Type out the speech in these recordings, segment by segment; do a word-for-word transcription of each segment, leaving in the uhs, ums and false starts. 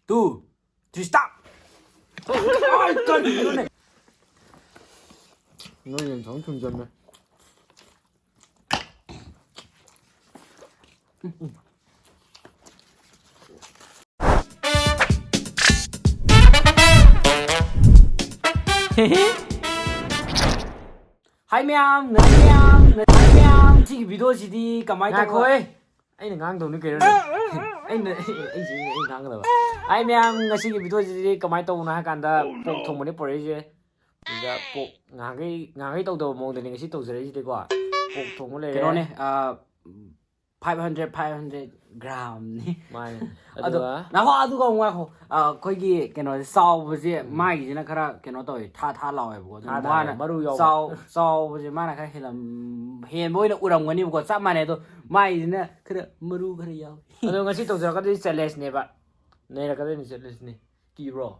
Two, three, stop! ꯑꯥꯏ, ꯀꯔꯤꯅꯣꯅꯦ? ꯅꯣꯏ ꯌꯦꯟ ꯊꯣꯡ ꯊꯨꯝꯖꯝꯃꯦ꯫ ꯍꯥꯏ ꯃꯌꯥꯝ, ꯉꯥꯏ ꯃꯌꯥꯝ, ꯉꯥꯏ ꯃꯌꯥꯝ, ꯁꯤꯒꯤ video ꯁꯤꯗꯤ ꯀꯃꯥꯏꯅ ꯇꯧꯕ? ꯉꯥꯏꯈꯣꯍꯦ꯫ ꯑꯩꯅ ꯉꯥꯡꯗꯧꯅꯤ ꯀꯩꯅꯣꯅꯦ꯫ ꯑꯩꯅ, ꯑꯩ, ꯑꯩꯁꯦ ꯑꯩꯅ ꯉꯥꯡꯒꯗꯕ꯫ ꯍꯥꯏ ꯃꯌꯥꯝ, ꯉꯁꯤꯒꯤ video ꯁꯤꯗꯤ ꯀꯃꯥꯏꯅ ꯇꯧꯕꯅꯣ ꯍꯥꯏ ꯀꯥꯟꯗ, ꯄꯣꯛ ꯊꯣꯡꯕꯅꯦ ꯄꯨꯔꯛꯏꯁꯦ꯫ ꯑꯗꯨꯗ ꯄꯣꯛ ꯉꯍꯥꯟꯈꯩ, ꯉꯍꯥꯟꯈꯩ ꯇꯧꯗꯕ ꯃꯑꯣꯡꯗꯅꯦ ꯉꯁꯤ ꯇꯧꯖꯔꯛꯏꯁꯤꯗꯤꯀꯣ꯫ ꯄꯣꯛ ꯊꯣꯡꯕ ꯂꯩꯔꯦ꯫ ꯀꯩꯅꯣꯅꯦ, ꯑ, five hundred, five hundred gram ꯅꯤ꯫ ꯃꯥꯅꯦ꯫ ꯑꯗꯣ, ꯑꯗꯨꯒ ꯉꯥꯏꯈꯣ, ꯑꯗꯨꯒ ꯑꯃꯨꯛ ꯉꯥꯏꯈꯣ꯫ ꯑ, ꯑꯩꯈꯣꯏꯒꯤ ꯀꯩꯅꯣꯁꯦ ꯆꯥꯎꯕꯁꯦ, ꯎꯝ꯫ ꯃꯥꯒꯤꯁꯤꯅ ꯈꯔ ꯀꯩꯅꯣ ꯇꯧꯋꯦ, ꯊꯥ ꯊꯥ ꯂꯥꯎꯋꯦꯕꯀꯣ꯫ ꯑꯗꯨ ꯊꯥ ꯊꯥ ꯃꯥꯅ ꯃꯔꯨ ꯌꯥꯎꯕ꯫ ꯆꯥꯎ-, ꯆꯥꯎꯕꯁꯦ ꯃꯥꯅ ꯈꯔ ꯍꯦꯜꯂꯝ-, ꯍꯦꯟꯕ ꯑꯣꯏꯅ ꯎꯔꯝꯒꯅꯤꯕꯀꯣ, ꯆꯞ ꯃꯥꯟꯅꯩ꯫ ꯑꯗꯣ ꯃꯥꯒꯤꯁꯤꯅ ꯈꯔ ꯃꯔꯨ ꯈꯔ ꯌꯥꯎꯋꯦ꯫ ꯑꯗꯣ ꯉꯁꯤ ꯇꯧꯖꯔꯛꯀꯗꯣꯏꯁꯦ challenge ꯅꯦꯕ꯫ ꯅꯩꯔꯛꯀꯗꯣꯏꯅꯤ challenge ꯅꯤ꯫ ꯀꯤꯕ꯭ꯔꯣ?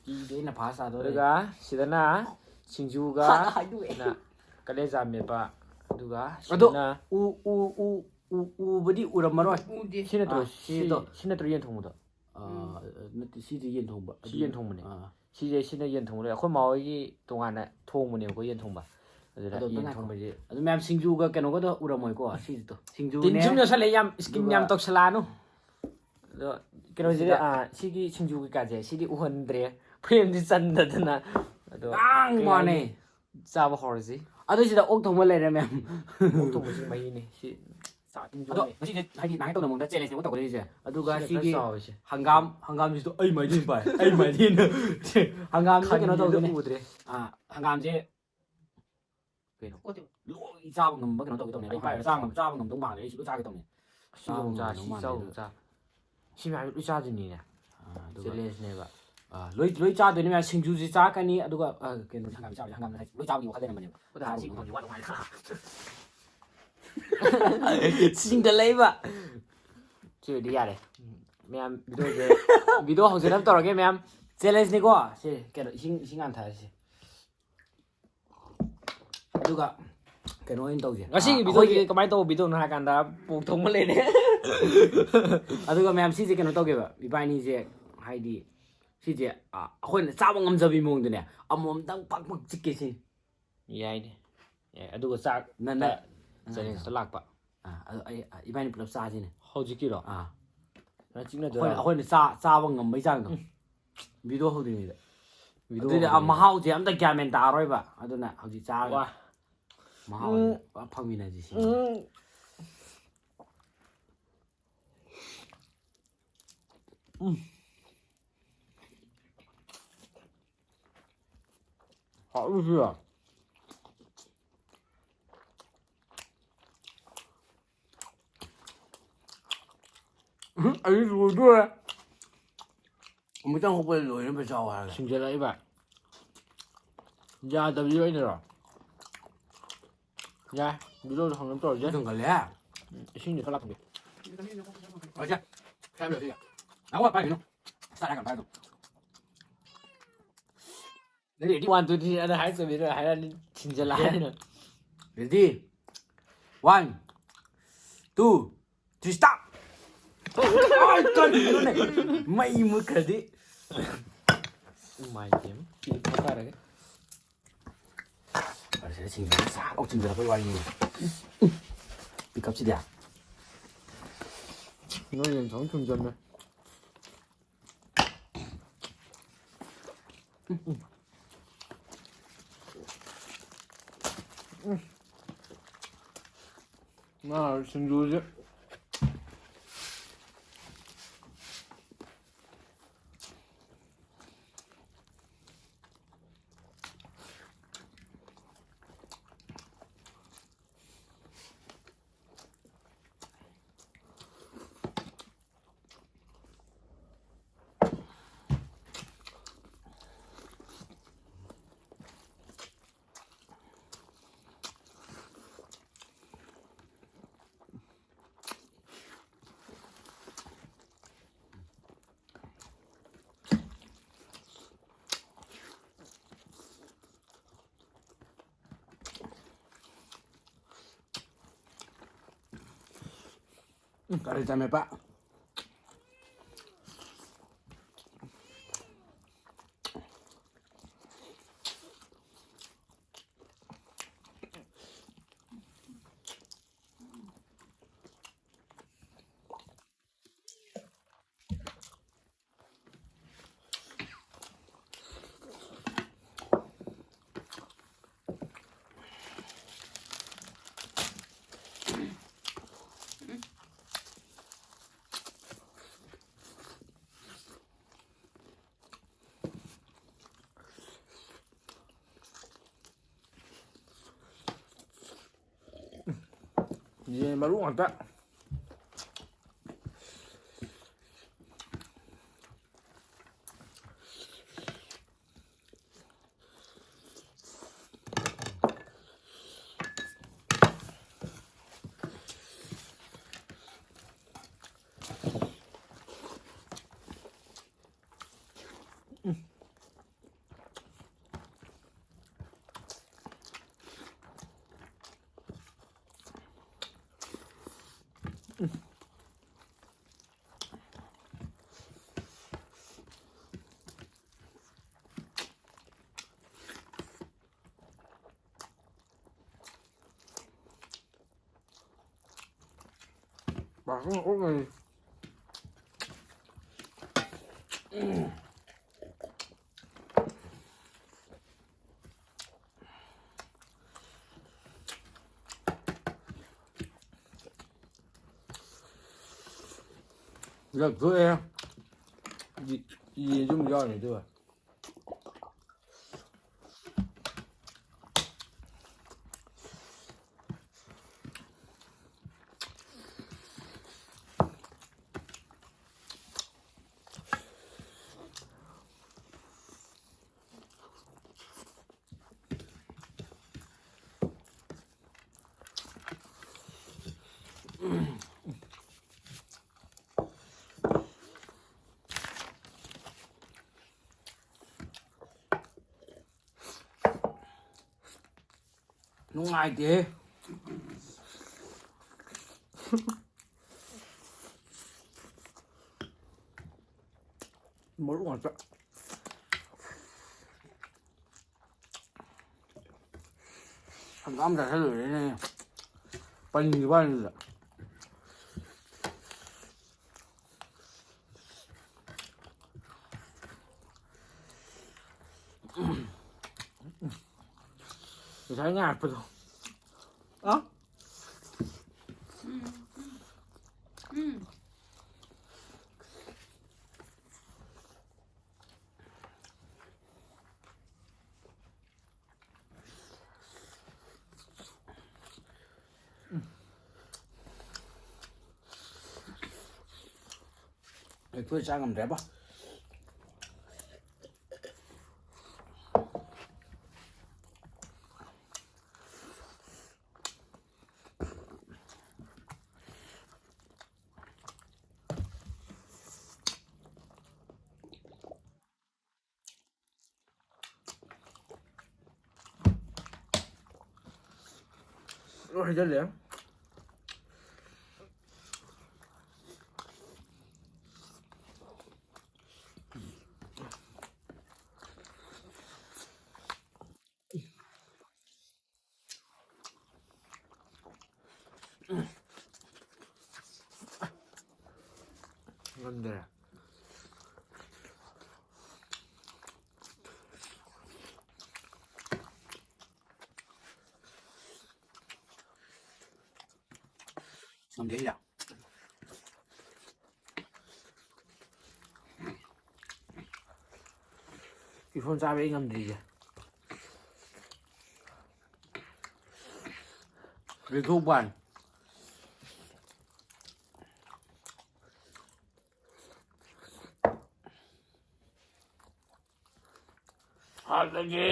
ꯀꯤꯗꯦ, ꯑꯩꯅ first ꯇꯥꯗꯣꯔꯦ꯫ ꯑꯗꯨꯒ ꯁꯤꯗꯅ ꯁꯤꯡꯖꯨꯒ ꯍꯥꯟꯅ ꯍꯥꯏꯗꯣꯛꯑꯦ꯫ ꯅ ꯀꯂꯦꯖꯥ ꯃꯦꯠꯄ꯫ ꯑꯗꯨꯒ ꯑꯗꯣ ꯁꯤꯗꯅ ꯎ, ꯎ, ꯎ, ꯎ, ꯎꯕꯗꯤ ꯎꯔꯝꯃꯔꯣꯏ꯫ ꯎꯗꯦ꯫ ꯁꯤ ꯅꯠꯇ꯭ꯔꯣ? ꯑꯥ, ꯁꯤ, ꯁꯤꯗꯣ꯫ ꯁꯤ ꯅꯠꯇ꯭ꯔꯣ ꯌꯦꯟ ꯊꯣꯡꯕꯗꯣ? ꯑꯥ, ꯎꯝ꯫ ꯅꯠꯇꯦ, ꯁꯤꯗꯤ ꯌꯦꯟ ꯊꯣꯡꯕ꯫ ꯁꯤ ꯑꯗꯨ, ꯌꯦꯟ ꯊꯣꯡꯕꯅꯦ꯫ ꯑꯥ꯫ ꯁꯤꯁꯦ, ꯁꯤꯅ ꯌꯦꯟ ꯊꯣꯡꯕꯅꯦ꯫ ꯑꯩꯈꯣꯏ ꯃꯥ ꯍꯣꯏꯒꯤ ꯇꯣꯉꯥꯟꯅ ꯊꯣꯡꯕꯅꯦꯕꯀꯣ, ꯌꯦꯟ ꯊꯣꯡꯕ꯫ ꯑꯗꯨꯗ ꯑꯗꯣ ꯑꯝꯇ ꯌꯦꯟ ꯉꯥꯏꯈꯣ꯫ ꯊꯣꯡꯕꯁꯦ ꯑꯗꯨ ꯃꯌꯥꯝ ꯁꯤꯡꯖꯨꯒ ꯀꯩꯅꯣꯒꯗꯣ ꯎꯔꯝꯃꯣꯏꯀꯣ, ꯁꯤꯁꯤꯗꯣ꯫ ꯁꯤꯡꯖꯨꯅꯦ꯫ ꯇꯤꯟ ꯁꯨꯝ ꯌꯣꯠꯁꯜꯂꯦ, ꯌꯥꯝ scheme ꯑꯗꯨꯒ ꯌꯥꯝ ꯇꯧꯁꯜꯂꯛꯑꯅꯨ꯫ ꯑꯗꯣ ꯀꯩꯅꯣꯁꯤꯗꯤ, ꯁꯤꯗ ꯑꯥ, ꯁꯤꯒꯤ ꯁꯤꯡꯖꯨ ꯀꯩꯀꯥꯁꯦ, ꯁꯤꯗꯤ ꯎꯍꯟꯗ꯭ꯔꯦ꯫ Frame ꯗꯤ ꯆꯟꯗꯗꯅ꯫ ꯑꯗꯣ ꯉꯥꯡ ꯀꯩ ꯋꯥꯅꯦ꯫ ꯍꯥꯏꯅꯤ? ꯆꯥꯕ ꯍꯧꯔꯁꯤ꯫ ꯑꯗꯨ ꯁꯤꯗ ꯑꯣꯛ ꯊꯣꯡꯕ ꯂꯩꯔꯦ, ꯃꯌꯥꯝ꯫ ꯑꯣꯛ ꯊꯣꯡꯕꯁꯤ ꯃꯍꯤꯅꯦ꯫ ꯁꯤ ꯆꯥꯛ ꯇꯤꯟ ꯑꯗꯣ ꯆꯣꯡꯉꯦ꯫ ꯉꯁꯤꯁꯦ ꯍꯥꯏꯗꯤ ꯅꯍꯥꯟꯒꯩ ꯇꯧꯗꯕ ꯃꯑꯣꯡꯗ challenge ꯑꯃ ꯇꯧꯒꯗꯣꯏꯁꯦ꯫ ꯑꯗꯨꯒ ꯁꯤꯅ ꯈꯔ ꯁꯤꯒꯤ ꯆꯥꯎꯔꯤꯁꯦ꯫ ꯍꯪꯒꯥꯝ, ꯍꯪꯒꯥꯝꯁꯤꯁꯨ ꯑꯩ ꯃꯥꯏꯗꯩ ꯄꯥꯏ, ꯑꯩ ꯃꯥꯏꯗꯩꯅ꯫ ꯍꯪꯒꯥꯝꯁꯦ ꯀꯩꯅꯣ ꯈꯥꯡꯖꯤꯡꯗꯣ ꯇꯧꯗꯣꯏꯅꯦ꯫ ꯎꯗ꯭ꯔꯦ꯫ ꯑꯥ, ꯍꯪꯒꯥꯝꯁꯦ ꯀꯩꯅꯣ? ꯂꯣꯏ ꯆꯥꯕ ꯉꯝꯕ ꯀꯩꯅꯣ ꯇꯧꯒꯦ ꯇꯧꯅꯦ꯫ ꯑꯩ ꯄꯥꯏꯔꯒ ꯆꯥꯕ ꯉꯝ-, ꯆꯥꯕ ꯉꯝꯗꯧ ꯃꯥꯜꯂꯦ꯫ ꯑꯩꯁꯨ ꯂꯣꯏ ꯆꯥꯒꯦ ꯇꯧꯅꯦ꯫ ꯁꯤ ꯑꯃꯨꯛ ꯆꯥ, ꯁꯤ ꯆꯥꯎ ꯑꯃꯨꯛ ꯆꯥ꯫ ꯁꯤ ꯃꯌꯥꯝꯁꯦ ꯂꯣꯏ ꯆꯥꯗꯣꯏꯅꯤꯅꯦ꯫ ꯑꯥ, ꯑꯗꯨꯒ, challenge ꯅꯦꯕ꯫ ꯑꯥ, ꯂꯣꯏ, ꯂꯣꯏ ꯆꯥꯗꯣꯏꯅꯦ ꯃꯌꯥꯝ꯫ ꯁꯤꯡꯖꯨꯁꯤ ꯆꯥꯔꯛꯀꯅꯤ, ꯑꯗꯨꯒ, ꯑꯥ, ꯀꯩꯅꯣ, ꯍꯪꯒꯥꯝ ꯆꯥꯕꯁꯦ, ꯍꯪꯒꯥꯝ ꯉꯁꯥꯏ ꯂꯣꯏ ꯆꯥꯕꯒꯤ ꯋꯥꯈꯜ ꯂꯩꯔꯝꯕꯅꯦꯕ꯫ ꯑꯗꯣ ꯍꯧꯖꯤꯛ ꯐꯥꯎꯗꯤ ꯋꯥꯗꯧ ꯃꯥꯜꯂꯦ꯫ ꯆꯤꯡꯗ ꯂꯩꯕ꯫ ꯁꯤ ꯑꯣꯏꯗꯤ ꯌꯥꯔꯦ꯫ ꯃꯌꯥꯝ video ꯁꯦ, video ꯍꯧꯖꯅꯕ ꯇꯧꯔꯒꯦ ꯃꯌꯥꯝ꯫ Challenge ꯅꯤꯀꯣ꯫ ꯁꯤ ꯀꯩꯅꯣ, ꯏꯁꯤꯡ, ꯏꯁꯤꯡ ꯍꯥꯟꯅ ꯊꯥꯔꯁꯤ꯫ ꯑꯗꯨꯒ ꯀꯩꯅꯣ ꯑꯣꯏꯅ ꯇꯧꯁꯦ꯫ ꯉꯁꯤꯒꯤ ꯑꯥ, ꯚꯤꯗꯤꯑꯣꯁꯦ ꯑꯩꯈꯣꯏꯒꯤ ꯀꯃꯥꯏꯅ ꯇꯧꯕ ꯚꯤꯗꯤꯑꯣꯅꯣ ꯍꯥꯏ ꯀꯥꯟꯗ, ꯄꯣꯛ ꯊꯣꯡꯕ ꯂꯩꯔꯦ꯫ ꯑꯗꯨꯒ ꯃꯌꯥꯝ, ꯁꯤꯁꯦ ꯀꯩꯅꯣ ꯇꯧꯒꯦꯕ, ꯏꯕꯥꯅꯤꯁꯦ, ꯍꯥꯏꯗꯤ, ꯁꯤꯁꯦ, ꯑ, ꯑꯩꯈꯣꯏꯅ ꯆꯥꯕ ꯉꯝꯖꯕꯤ ꯃꯑꯣꯡꯗꯅꯦ, ꯑꯃꯃꯝꯇꯪ ꯄꯥꯛ ꯄꯥꯛ ꯆꯤꯛꯀꯦ ꯁꯤꯅꯤ꯫ ꯌꯥꯏꯅꯦ꯫ ꯌꯥꯏ꯫ ꯑꯗꯨꯒ ꯆꯥꯛ ꯅ-, ꯅ-, ꯆꯦꯂꯦꯟꯖꯇ ꯂꯥꯛꯄ꯫ ꯑꯥ, ꯑꯗꯣ ꯑꯩ, ꯑ, ꯏꯕꯥꯅꯤ ꯄꯨꯂꯞ ꯆꯥꯁꯤꯅꯦ꯫ ꯍꯧꯖꯤꯛꯀꯤꯔꯣ? ꯑꯥ꯫ ꯅꯪ ꯆꯤꯛꯅꯗꯣꯏꯔꯣ? ꯑꯩꯈꯣꯏꯅ, ꯑꯩꯈꯣꯏꯅ ꯆꯥ-, ꯆꯥꯕ ꯉꯝꯕꯩ ꯆꯥꯡꯗꯣ꯫ ꯎꯝ꯫ ꯚꯤꯗꯤꯑꯣ ꯍꯧꯗ꯭ꯔꯤꯉꯩꯗ꯫ ꯚꯤꯗꯤꯑꯣ ꯑꯗꯨꯗꯤ, ꯑ, ꯍꯧꯗ꯭ꯔꯤꯉꯩꯗ꯫ ꯃꯍꯥꯎꯁꯦ ꯑꯝꯇ ꯒ꯭ꯌꯥꯟ ꯃꯦꯟ ꯇꯥꯔꯣꯏꯕ꯫ ꯑꯗꯨꯅ ꯍꯧꯖꯤꯛ ꯆꯥꯔꯒ ꯋꯥ꯫ ꯃꯍꯥꯎ ꯎꯝ꯫ ꯑꯃ ꯐꯪꯃꯤꯟꯅꯁꯤ ꯁꯤ꯫ ꯎꯝ꯫ ꯎꯝ꯫ ꯍꯥꯎꯕꯁꯨ ꯌꯥꯏ꯫ ꯎꯝ, ꯑꯩ ꯂꯣꯏꯗꯣꯔꯦ꯫ ꯑꯃꯨꯛꯇꯪ ꯍꯧꯕꯗ ꯂꯣꯏꯅꯕ ꯆꯥꯎ ꯍꯥꯏꯔꯒ꯫ ꯁꯤꯡꯖꯜꯂꯛꯏꯕ꯫ ꯌꯥꯗꯕꯗꯤ ꯑꯩꯅꯔꯣ? ꯌꯥꯏ꯫ ꯚꯤꯗꯤꯑꯣꯗꯣ ꯍꯪꯅꯕ ꯇꯧꯔꯁꯦ꯫ ꯊꯣꯡꯒꯜꯂꯦ꯫ ꯎꯝ, ꯏꯁꯤꯡꯁꯦ ꯈꯔ ꯂꯥꯛꯄꯤꯌꯨ꯫ ꯍꯣꯏꯁꯦ꯫ ꯁ꯭ꯋꯥꯏ ꯂꯣꯏꯁꯤꯜꯂꯦ꯫ ꯅꯪ ꯋꯥ ꯄꯥꯏꯒꯅꯨ꯫ ꯁ꯭ꯋꯥꯏ ꯍꯥꯏꯔꯒ ꯄꯥꯏꯒꯅꯨ꯫ Ready? One, two, three ꯑꯅ ꯍꯥꯏꯔꯛꯇꯕꯤꯗ ꯍꯥꯏꯔꯛꯑꯅꯤ, ꯊꯤꯟꯖꯜꯂꯛꯑꯅꯤ꯫ Ready? One, two, three, start! ꯑꯥꯏ, ꯀꯔꯤꯅꯣꯅꯦ? ꯃꯩ ꯃꯨꯠꯈ꯭ꯔꯗꯤ꯫ ꯏꯃꯥꯏ ꯄꯦꯝꯃ, ꯄꯤꯛ ꯊꯥꯗꯔꯒꯦ꯫ ꯑꯁꯤꯗ ꯁꯤꯡꯖꯨ ꯁꯥꯛ ꯂꯥꯎ ꯆꯤꯟꯖꯜꯂꯛꯄꯩ ꯋꯥꯔꯤꯅꯤ꯫ ꯄꯤꯛꯀꯞꯁꯤꯗꯤ꯫ ꯅꯣꯏ ꯌꯦꯟ ꯊꯣꯡ ꯊꯨꯝꯖꯜꯂꯦ꯫ ꯉꯥ ꯁꯤꯡꯖꯨꯁꯦ꯫ ꯎꯝ, ꯀꯔꯤ ꯆꯥꯃꯦꯠꯄ? ꯌꯦꯟ ꯃꯔꯨ ꯉꯥꯛꯇ꯫ ꯄꯥꯛꯅ ꯑꯣꯛ ꯂꯩ꯫ ꯂꯧꯊꯣꯛꯑꯦ꯫ ꯌꯦ-, ꯌꯦꯟꯁꯨ ꯑꯃꯨꯛ ꯌꯥꯎꯔꯤꯅꯦ ꯑꯗꯨꯒ꯫ ꯅꯨꯡꯉꯥꯏꯇꯦꯍꯦ꯫ ꯃꯔꯨ ꯉꯥꯛꯇ꯫ ꯍꯪꯒꯥꯝ ꯆꯥꯁꯤꯜꯂꯨꯔꯦꯅꯦ꯫ ꯄꯟꯈꯤꯕ ꯋꯥꯅꯤꯗ꯫ ꯉꯁꯥꯏ ꯉꯥꯏꯔꯛꯄꯗꯣ꯫ ꯑ? ꯎꯝ, ꯎꯝ, ꯎꯝ꯫ ꯑꯩꯈꯣꯏ ꯆꯥ ꯉꯝꯗ꯭ꯔꯦꯕ꯫ ꯂꯣꯏ ꯍꯩꯖꯤꯜꯂꯦ꯫ ꯉꯝꯗꯔꯦ꯫ ꯉꯝꯗꯦ ꯑꯩꯅ꯫ ꯀꯤꯍꯣꯝ ꯆꯥꯕ ꯑꯩ ꯉꯝꯗ꯭ꯔꯤꯁꯦ꯫ ꯂꯦꯛꯊꯣꯛꯄ ꯍꯥꯏ꯫ ꯍꯥꯠꯂꯒꯦ꯫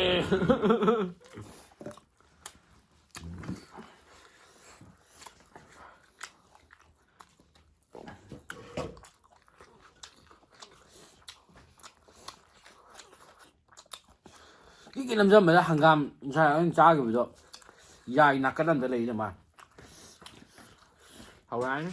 ꯏꯀꯤ ꯅꯝꯖꯝꯕꯗ ꯍꯪꯒꯥꯝ ꯉꯁꯥꯏ ꯑꯩꯅ ꯆꯥꯈꯤꯕꯗꯣ ꯌꯥꯏ ꯅꯥꯀꯟ ꯑꯝꯗ ꯂꯩꯅ ꯃꯥ꯫ ꯍꯧꯔꯛꯑꯅꯤ꯫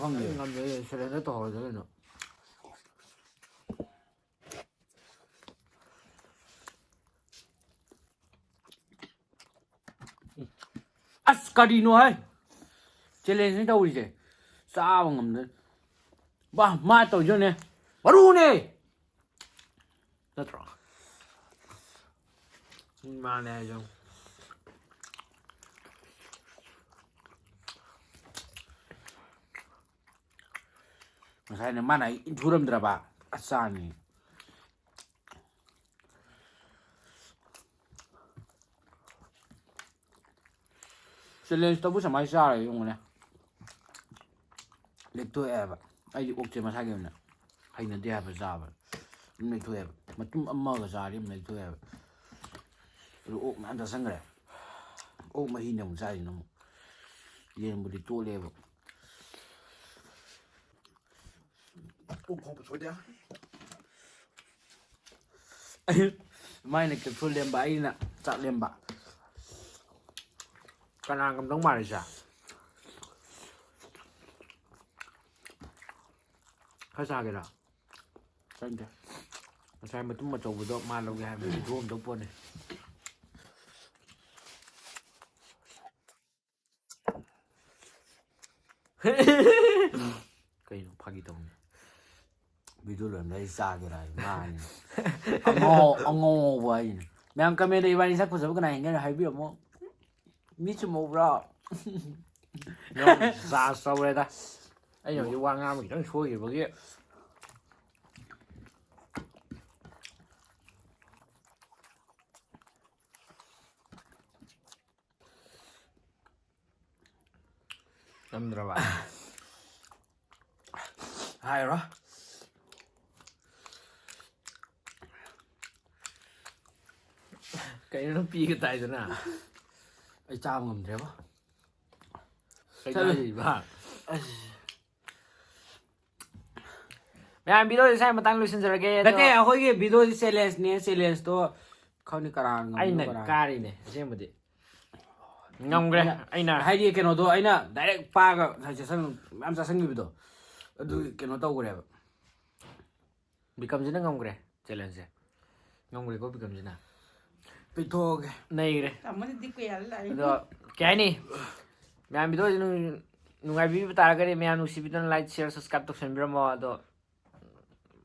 ꯈꯪꯗꯦ꯫ ꯉꯝꯗꯦ, surrender ꯇꯧꯍꯧꯔꯁꯦ ꯀꯩꯅꯣ꯫ ꯑꯁ ꯀꯔꯤꯅꯣ ꯍꯥꯏ? Challengeꯅꯤ ꯇꯧꯔꯤꯁꯦ꯫ ꯆꯥꯕ ꯉꯝꯗ꯫ ꯕꯥ ꯃꯥ ꯇꯧꯖꯅꯦ꯫ ꯃꯔꯨꯅꯦ꯫ ꯅꯠꯇ꯭ꯔꯣ? ꯃꯥꯅꯦ ꯍꯥꯏꯁꯦ꯫ ꯉꯁꯥꯏꯅ ꯃꯥꯅ ꯑꯩ ꯏꯟꯊꯨꯔꯝꯗ꯭ꯔꯕ? ꯑꯆꯥꯅꯤ꯫ Challengeꯇꯕꯨ ꯁꯨꯃꯥꯏꯅ ꯆꯥꯔ ꯌꯦꯡꯉꯨꯅꯦ꯫ ꯂꯦꯛꯊꯣꯛꯑꯦꯕ꯫ ꯑꯩꯗꯤ ꯑꯣꯛꯁꯦ ꯃꯁꯥꯒꯤ ꯑꯣꯏꯅ ꯍꯩꯅꯗꯦ ꯍꯥꯏꯕ ꯆꯥꯕ꯫ ꯑꯗꯨꯝ ꯂꯦꯛꯊꯣꯛꯑꯦꯕ꯫ ꯃꯇꯨꯝ ꯑꯃꯒ ꯆꯥꯔꯗꯤ ꯑꯗꯨꯝ ꯂꯦꯛꯊꯣꯛꯑꯦꯕ꯫ ꯑꯗꯨ ꯑꯣꯛ ꯃꯌꯥꯝ ꯆꯥꯁꯤꯟꯈ꯭ꯔꯦ꯫ ꯑꯣꯛ ꯃꯍꯤꯅ ꯑꯃꯨꯛ ꯆꯥꯔꯤꯁꯤꯅ ꯑꯃꯨꯛ꯫ ꯌꯦꯟꯕꯨꯗꯤ ꯇꯣꯠꯂꯦꯕ꯫ ꯑꯣꯛ ꯈꯣꯡꯕ ꯁꯣꯏꯗꯦ꯫ ꯃꯥꯏꯅ capsule ꯂꯦꯝꯕ, ꯑꯩꯅ ꯆꯥꯛ ꯂꯦꯝꯕ꯫ ꯀꯅꯥ ꯉꯝꯗꯧ ꯃꯥꯜꯂꯤꯁꯦ? ꯈꯔ ꯆꯥꯒꯦꯔꯥ? ꯆꯪꯗꯦ꯫ ꯉꯁꯥꯏ ꯃꯇꯨꯝ ꯑꯆꯧꯕꯗꯣ ꯃꯥ ꯂꯧꯒꯦ ꯍꯥꯏꯕꯅꯤ, ꯄꯤꯊꯣꯛꯑꯝꯗꯧ ꯄꯣꯠꯅꯤ꯫ ꯀꯩꯅꯣ, ꯐꯥꯒꯤ ꯇꯧꯅꯤ꯫ Video ꯂꯣꯏꯔꯝꯗꯥꯏ ꯑꯩ ꯆꯥꯒꯦꯔꯥ ꯍꯥꯏ, ꯃꯥꯅꯤ꯫ ꯑꯉꯧ-, ꯑꯉꯧꯕ ꯍꯥꯏꯅꯤ꯫ ꯃꯌꯥꯝ commentꯗ ꯏꯕꯥꯅꯤ ꯁꯛ ꯐꯖꯕ ꯀꯅꯥ ꯌꯦꯡꯒꯦ ꯍꯥꯏꯕꯤꯔꯝꯃꯣ꯫ ꯃꯤ ꯆꯨꯝꯍꯧꯕ꯭ꯔꯣ? ꯌꯥꯝ ꯖꯥꯁ ꯇꯧꯔꯦꯗ꯫ ꯑꯩꯅ ꯍꯧꯖꯤꯛ ꯋꯥ ꯉꯥꯡꯕ ꯈꯤꯇꯪ ꯁꯣꯏꯈꯤꯕꯒꯤ꯫ ꯉꯝꯗ꯭ꯔꯕ? ꯍꯥꯏꯔꯣ꯫ ꯀꯩꯅꯣ ꯅꯪ ꯄꯤꯒ ꯇꯥꯏꯗꯨꯅ? ꯑꯩ ꯆꯥꯕ ꯉꯝꯗ꯭ꯔꯦꯕ꯫ ꯀꯩ ꯆꯠꯂꯨ꯫ ꯆꯥꯔꯤꯕ? ꯑꯁ꯫ ꯃꯌꯥꯝ videoꯁꯦ ꯁ꯭ꯋꯥꯏ ꯃꯇꯥꯡ ꯂꯣꯏꯁꯤꯟꯖꯔꯒꯦ, ꯑꯗꯣ ꯅꯠꯇꯦ, ꯑꯩꯈꯣꯏꯒꯤ videoꯁꯤ challengeꯅꯦ, challengeꯇꯣ ꯈꯪꯗꯦ ꯀꯅꯥꯅ ꯉꯝꯃꯤꯅꯣ, ꯑꯩꯅ ꯀꯅꯥꯅ ꯀꯥꯔꯤꯅꯦ ꯑꯁꯦꯡꯕꯗꯤ꯫ ꯉꯝꯈ꯭ꯔꯦ꯫ ꯑꯩꯅ ꯍꯥꯏꯗꯤ ꯀꯩꯅꯣꯗꯣ ꯑꯩꯅ ꯗꯥꯏꯔꯦꯛ ꯄꯥꯒ ꯉꯁꯥꯏ ꯆꯥꯁꯟ ꯃꯌꯥꯝ ꯆꯥꯁꯟꯈꯤꯕꯗꯣ ꯑꯗꯨ ꯀꯩꯅꯣ ꯇꯧꯈ꯭ꯔꯦꯕ꯫ ꯕꯤꯀꯝꯁꯤꯅ ꯉꯝꯈ꯭ꯔꯦ ꯆꯦꯂꯦꯟꯖꯁꯦ꯫ ꯉꯝꯈ꯭ꯔꯦꯀꯣ ꯕꯤꯀꯝꯁꯤꯅ꯫ ꯄꯤꯊꯣꯛꯑꯒꯦ꯫ ꯅꯩꯈ꯭ꯔꯦ꯫ ꯑꯃꯗꯤ ꯀꯨꯏꯍꯜꯂ ꯂꯥꯛꯏ꯫ ꯑꯗꯣ ꯀꯩ ꯍꯥꯏꯅꯤ, ꯃꯌꯥꯝ ꯚꯤꯗꯤꯑꯣꯁꯤ ꯅꯨꯡ- ꯅꯨꯡꯉꯥꯏꯕꯤꯕ ꯇꯥꯔꯒꯗꯤ ꯃꯌꯥꯝ ꯅꯨꯡꯁꯤꯕꯤꯗꯨꯅ like, share, subscribe ꯇꯧꯁꯟꯕꯤꯔꯝꯃꯣ꯫ ꯑꯗꯣ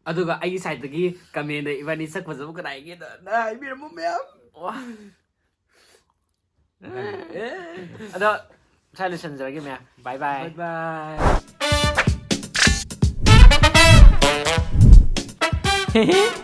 ꯑꯗꯨꯒ ꯑꯩꯒꯤ ꯁꯥꯏꯠꯇꯒꯤ ꯀꯃꯦꯟꯗ ꯏꯕꯥꯅꯤ ꯁꯛ ꯐꯖꯕ ꯀꯅꯥ ꯍꯦꯟꯒꯦꯗ ꯍꯥꯏꯕꯤꯔꯝꯃꯣ ꯃꯌꯥꯝ꯫ ꯋꯥ꯫ ꯑꯗꯣ ꯁ꯭ꯋꯥꯏ ꯂꯣꯏꯁꯟꯖꯔꯒꯦ ꯃꯌꯥꯝ꯫ Bye bye꯫ Bye bye꯫